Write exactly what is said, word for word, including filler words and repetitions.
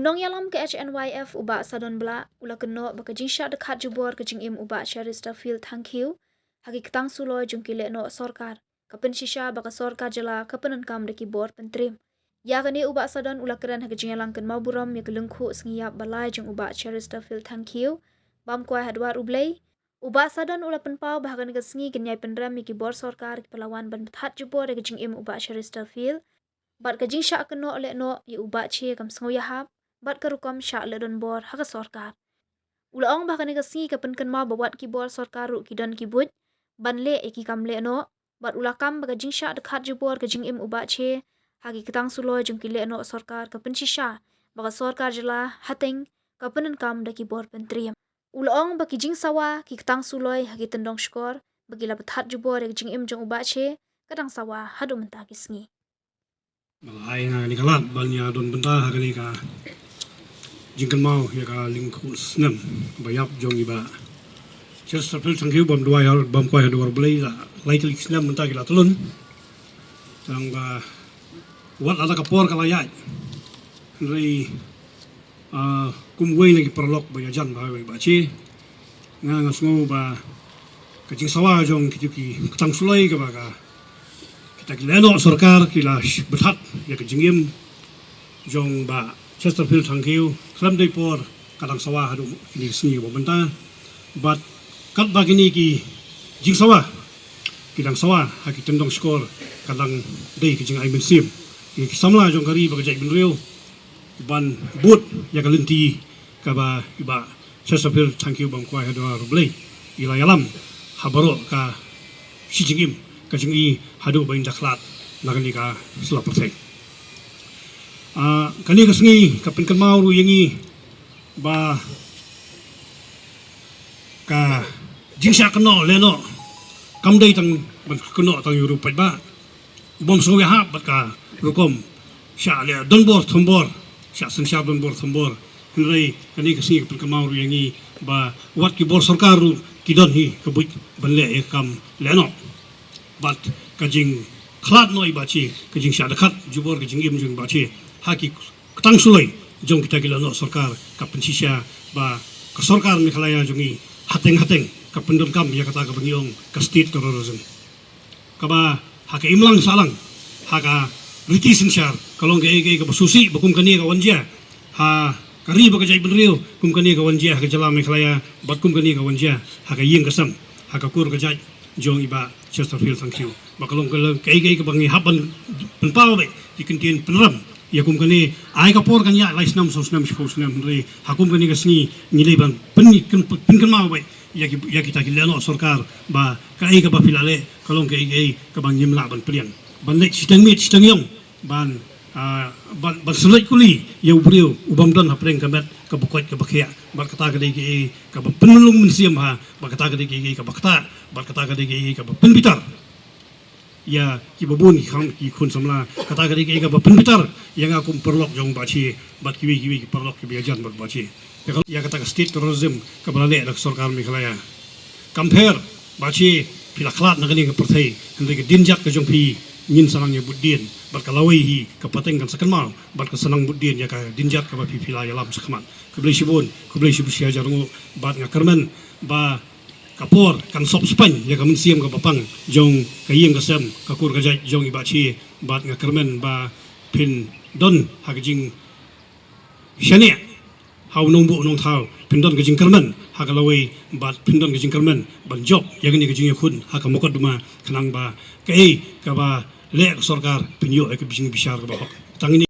Nongïalam ka H N Y F u Bah Sadon Blah u la kynnoh ba ka jingshah dkhot jubor ka jingim u Bah Cheristerfield Thangkhiew ha ki ktang suloi jong ki lehnoh sorkar ka pynshisha ba ka sorkar jylla ka pyndonkam da ki bor pyntriem. Ïa kane u Bah Sadon u la kren ha ka jingïalang kynmaw burom ïa ka lyngkhuh sngi ïap ba lai jong u Bah Cheristerfield Thangkhiew bam kwai ha dwar U Blei. U Bah Sadon u la pynpaw ba ha kane ka sngi kin ïai pynrem ïa ki bor sorkar kiba la wan ban pyndkhot jubor ïa ka jingim u Bah Cheristerfield bad ka jingshah kynnoh lehnoh ïa u Bah Che kam sngew ïahap bad ka rukom shah leh donbor ha ka sorkar. U la ong ba ha kane ka sngi ka pynkynmaw ba wat ki bor sorkar ruh ki don ki buit ban leh ïa ki kam lehnoh bad u la kam ba ka jingshah dkhot jubor ka jingim u Bah Che ha ki ktang suloi jong ki lehnoh sorkar ka pynshisha ba ka sorkar jylla hateng ka pyndonkam da ki bor pyntriem. U la ong ba ki jingsawa, ki ktang suloi ha ki tyndong shkor ba ki la pyndkhot jubor ïa ka jingim jong u Bah Che ka dang sawa haduh mynta ki sngi. Ba la ai nga kane ka lad ban ïa don bynta ha kane ka jingkynmaw ïa ka lyngkhuh snem ba ïap jong i Bah Cheristerfield Thangkhiew bam kwai ha dwar U Blei. La lai tylli ki snem mynta ki la tlun. Tang ba wat la da ka por ka la ïaid. Hynrei, ah, kum uwei na ki paralok ba ïajan bha ïa u Bah Che, nga nga sngew ba ka jingsawa jong kito ki ktang suloi kaba ka kita ki lehnoh sorkar ki la pyndkhot ïa ka jingim jong Bah Cheristerfield Thangkhiew khlem dei por ka dang sawa haduh kine ki sngi ba mynta. Bad katba kine ki jingsawa ki dang sawa ha ki tyndong shkor ka dang dei ka jingai mynsiem ïa ki samla jong ka ri bad ka jaitbynriew ban bud ïa ka lynti kaba i Bah Cheristerfield Thangkhiew bam kwai ha dwar U Blei i la ïalam ha baroh ka shi jingim ka jingim haduh ba in da khlad na kane ka sla pyrthei. Ah, kane ka sngi ka pynkynmaw ruh ïa ngi ba ka jingshah kynnoh lehnoh kam dei tang ban kynnoh tang ïa u riewpaidbah u bym sngew ïahap bad ka rukom shah leh donbor thombor, shah synshar donbor thombor. Hynrei kane ka sngi ka pynkynmaw ruh ïa ngi ba wat ki bor sorkar ruh ki don hi ka buit ban leh ïa ka kam lehnoh. Bad ka jingkhlad noh i Bah Che, ka jingshah dkhot jubor ka jingim jong i Bah Che ha ki ktang suloi jong kita ki lehnoh sorkar ka pynshisha ba ka sorkar Meghalaya jong ngi hateng hateng ka pyndonkam ïa kata kaba ngi ong ka state terrorism. Kaba ha ka imlang sahlang ha ka riti synshar ka long kaei kaei kaba sngewsih ba kum kane ka wan jia ha ka ri bad ka jaitbynriew, kum kane ka wan jia ha ka jylla Meghalaya bad kum kane ka wan jia ha ka ïing ka sem, ha ka kur ka jait jong i Bah Cheristerfield Thangkhiew. Ba ka long ka long kaei kaei kaba ngi hap ban pynpaw beit ki kyntien pynrem ïa kum kane. Ai ka por kan ïaid lai snem, saw snem, shiphew snem, hynrei ha kum kane ka sngi ngi dei ban pyn- pynkynmaw beit ïa ki, ïa kita ki lehnoh sorkar ba kaei kaba phi la leh ka long kaei kaei kaba ngim lah ban pdiang. Ban leit shiteng miet shiteng ïong ban, ah, ban, ban sngewleit kuli ïa u briew u bym don hapdeng ka met kaba koit kaba khiah. Bad kata ka dei kaei kaba pynlong mynsiem ha, bad kata ka dei kaei kaba ktah, bad kata ka dei kaei kaba pynbitar ïa kiba bun ki khun, ki khun samla. Kata ka dei kaei kaba pynbitar ïa nga kum paralok jong Bah Che bad kiwei kiwei ki paralok kiba ïajan bad Bah Che. Ïa ka, ïa kata ka state terrorism kaba la leh da ka sorkar Meghalaya. Kam pher, Bah Che, phi la khlad na kane ka pyrthei, hynrei ka dienjat ka jong phi ngin sa nang ïa bud dien, bad ka lawei hi ka pateng kan sa kynmaw bad ka sa nang bud dien ïa ka dienjat kaba phi, phi la ïalam shakhmat. Khublei shibun, khublei shibun shi hajar nguh. Bad nga kyrmen ba ka por kan sop spaiñ ïa ka mynsiem kaba pang jong ka ïing ka sem, ka kur ka jait jong i Bah Che. Bad nga kyrmen ba phin don ha ka jing shaniah ha u nongbuh u nongthaw, phin don ka jingkyrmen ha ka lawei bad phin don ka jingkyrmen ban jop ïa kane ka jingïakhun ha ka mukotduma, khnang ba kaei kaba leh ka sorkar phin ïoh ïa ka jingbishar kaba hok. Tang ine